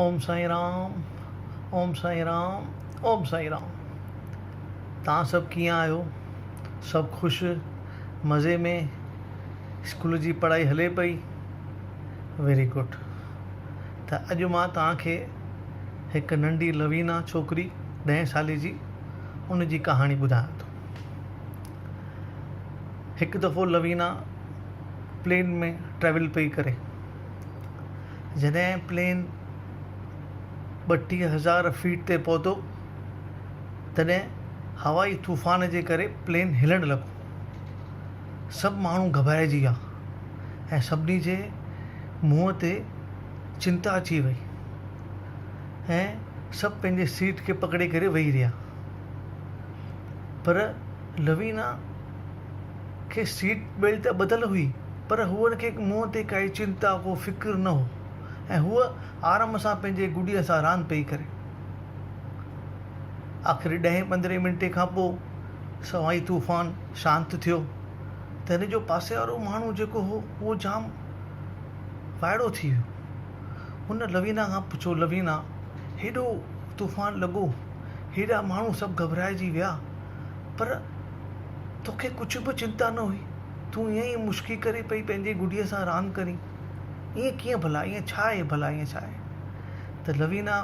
اوم سائين رام اوم سائين رام اوم سائين رام توهان سڀ ڪيئن آهيو سڀ خوش مزي ۾ اسڪول جي پڙهائي هلي پئي ويري گڊ ته اڄ مان توهان کي هڪ ننڍي لوينا ڇوڪري ڏهين سالي جي ان جي ڪهاڻي ٻڌايان ٿو هڪ دفعو لوينا پلين ۾ ٽريول پئي ڪري جڏهن پلين 32000 فيٽ تي پهتو تڏهن هوائي طوفان جي ڪري پلين هلڻ لڳو. سڀ ماڻهو گهٻرائجي ويا ۽ سڀني جي منهن تي چنتا اچي وئي ۽ سڀ پنهنجي سيٽ کي پڪڙي ڪري ويهي رهيا. پر لوينا کي سيٽ بيلٽ ته ٻڌل هئي پر هوء کي منهن تي ڪائي چنتا ڪو فڪر نه هو ۽ هوء آرام سان پنهنجي گڏيء سان راند پئي ڪري. آخر ڏهين پندرهين منٽي کان پوء سوائي طوفان شانت ٿيو ته هن جو پاسي وارو ماڻهو جيڪو هو اهو جام وائڙو ٿي ويو. هن لوينا کان پڇيو لوينا هيڏو طوفان لڳو هيڏا ماڻهو سڀ گهٻرائجي ويا پر توکي ڪجهه به چنتا نه هئي، تون ائين ئي مشڪي ڪري پئي پنهنجي گڏيء سان راند ڪرين، ائين ڪيئن ڀلا، ائين ڇا آهي ڀلا، ائين ڇا آهي؟ ته لوينا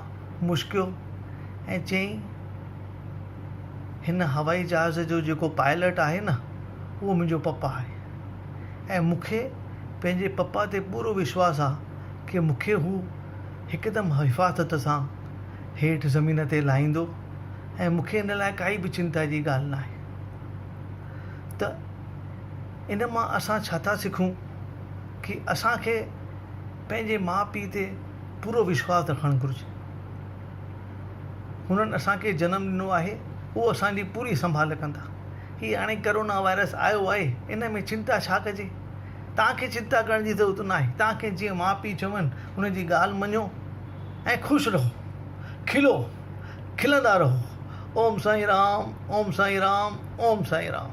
مشڪيو ۽ چيائين، هن هوائي جهاز جو جيڪو پائلٽ آهي نه، اهو منهنجو پپا آهي ۽ مون کي پنهنجي پپا تي پورو وشواس آهي ڪي مون کي هو هڪدم حفاظت سان هيٺ زمين تي لاهيندو ۽ مون کي ان لاء ڪائي به چنتا جي ڳالهه ناهي ته ان مان اسان ڇا ٿا سکون ڪي اسان کي پنهنجي ماء پيء تي پورو وشواس رکڻ گهرجي. هنن اسان کي جنم ڏنو آهي اهو اسان جي پوري سنڀال ڪندا. هي هاڻي ڪرونا وائرس آيو آهي ان ۾ چنتا ڇا ڪجي؟ توهان کي چنتا ڪرڻ جي ضرورت ناهي. توهان کي جيئن ماء پيء چون ان جي ڳالهه مڃو ۽ خوش رهو. کلو. کلندا رهو. اوم سائين رام اوم سائين رام اوم سائين رام.